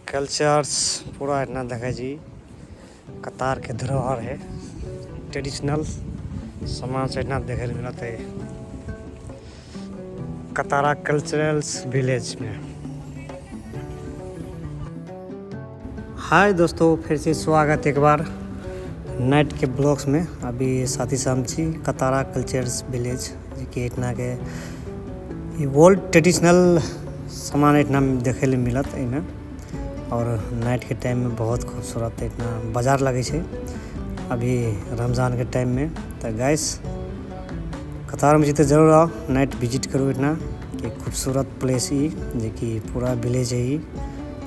Cultures पूरा एतना देखै छी। कतार के धरोहर है, ट्रेडिशनल सामान से एतना देखे ले मिलत है कतारा कल्चरल्स विलेज में। हाय दोस्तों, फिर से स्वागत एक बार नाइट के ब्लॉग्स में। अभी साथी साम छी कतारा कल्चर्स विलेज, जे कि एतना के वर्ल्ड ट्रेडिशनल सामान एतना देखे ले मिलत एमे। और नाइट के टाइम में बहुत खूबसूरत इतना बाजार लगे छे अभी रमज़ान के टाइम में। तो गाइस कतार में जीते जरूर आओ, नाइट विजिट करो इतना कि खूबसूरत प्लेस ई, जे कि पूरा विलेज है ई।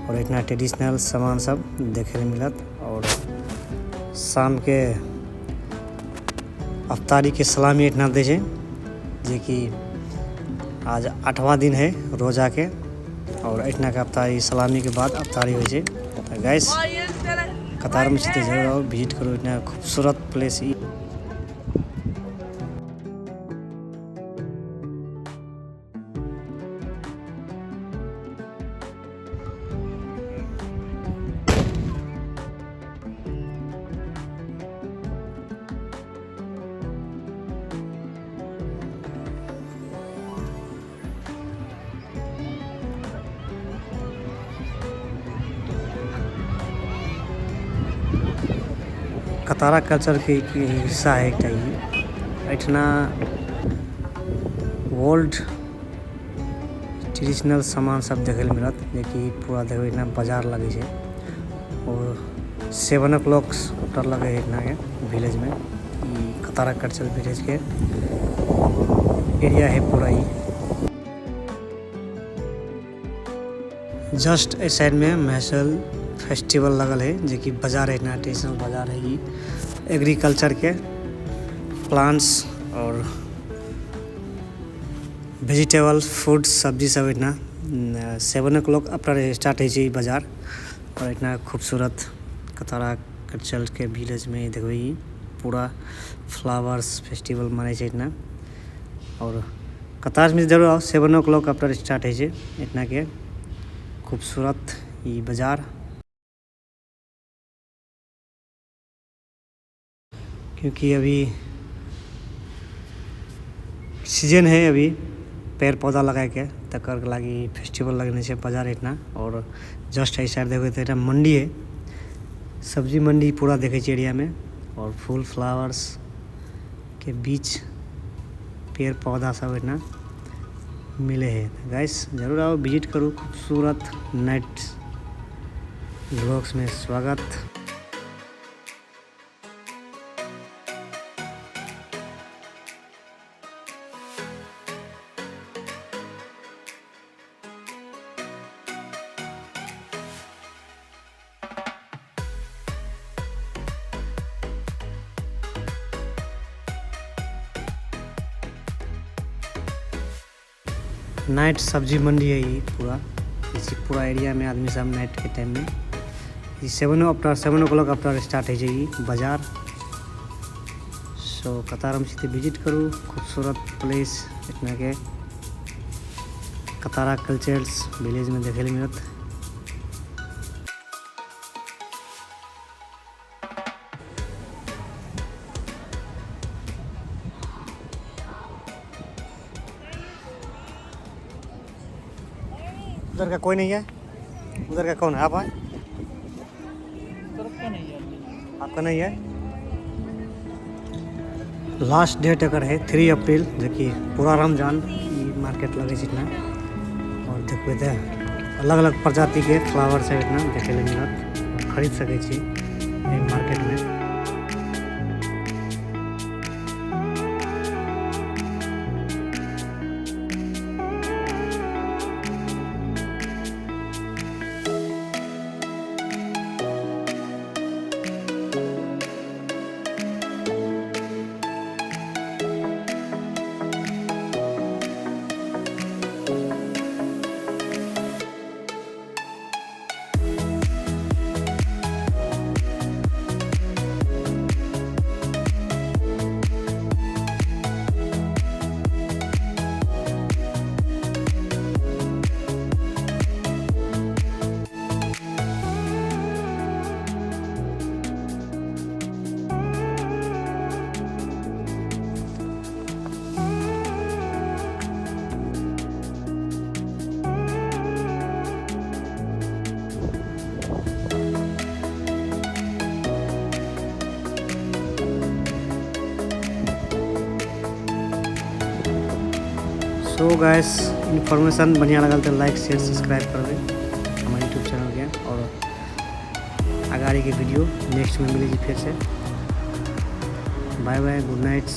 और इतना ट्रेडिशनल सामान सब देखे ले मिलत। और शाम के अफ्तारी के सलामी इतना दे छे, जे कि आज 8वां दिन है रोजा के। और इतना के अफ्तारी सलामी के बाद अफ्तारी हो छे। तो गाइस कतार में जीते जरूर आओ, विजिट करो इतना खूबसूरत प्लेस ई। कतारा कल्चर के एक हिस्सा है एक ई। एठना वर्ल्ड ट्रेडिशनल सामान सब देखे ले मिलत, जे कि पूरा देखबे इतना बाजार लगे छे। और 7 o'clock उतर लगे है इतना के विलेज में। ई कतारा कल्चर विलेज के एरिया है पूरा ई। जस्ट इस साइड में महसल फेस्टिवल लगल है, जे कि बाजार है, इतना ट्रेडिशनल बाजार है ई। एग्रीकल्चर के प्लांट्स और वेजिटेबल फ्रूट सब्जी सब इतना 7 o'clock अपना स्टार्ट है ई बाजार। और इतना खूबसूरत कतारा कल्चर के विलेज में देखबे ई पूरा फ्लावर्स फेस्टिवल मनाई छे इतना। और कतार में जरूर आओ, 7 o'clock अपना स्टार्ट है इतना के खूबसूरत ई बाजार। क्योंकि अभी सीजन है, अभी पेड़ पौधा लगाए के तकर के लागी फेस्टिवल लगने से बाजार इतना। और जस्ट एहि साइड देखो तो एकटा मंडी है, सब्जी मंडी पूरा देखे छी एरिया में। और फूल फ्लावर्स के बीच पेड़ पौधा सब इतना मिले है। गाइस जरूर आओ, विजिट करू खूबसूरत नाइट ब्लॉग्स में स्वागत। नाइट सब्जी मंडी है ये पूरा, इसी पूरा एरिया में आदमी सब नाइट के टाइम में ये 7 o'clock after start है ये बाजार। सो कतार में सीधे विजिट करूँ, खूबसूरत प्लेस इतना के कतारा कल्चर्स विलेज में देखे ले मिलत। उधर का कोई नहीं है, उधर का कौन है? आप आए? तरफ का नहीं है। आपका नहीं है। लास्ट डेट अगर है 3 अप्रैल, जो कि पूरा रमजान मार्केट लगे इतना। और देखबे तो अलग अलग प्रजाति के फ्लावर से इतना देखे ले मिलत और खरीद सके छी मार्केट में। तो गाइस, इन्फॉर्मेशन बढ़िया लगल तऽ लाइक, शेयर, सब्सक्राइब करबै हमर यूट्यूब चैनलके आओर अगाड़ीके वीडियो नेक्स्टमे मिलै छै फेरसँ। Bye bye, good nights.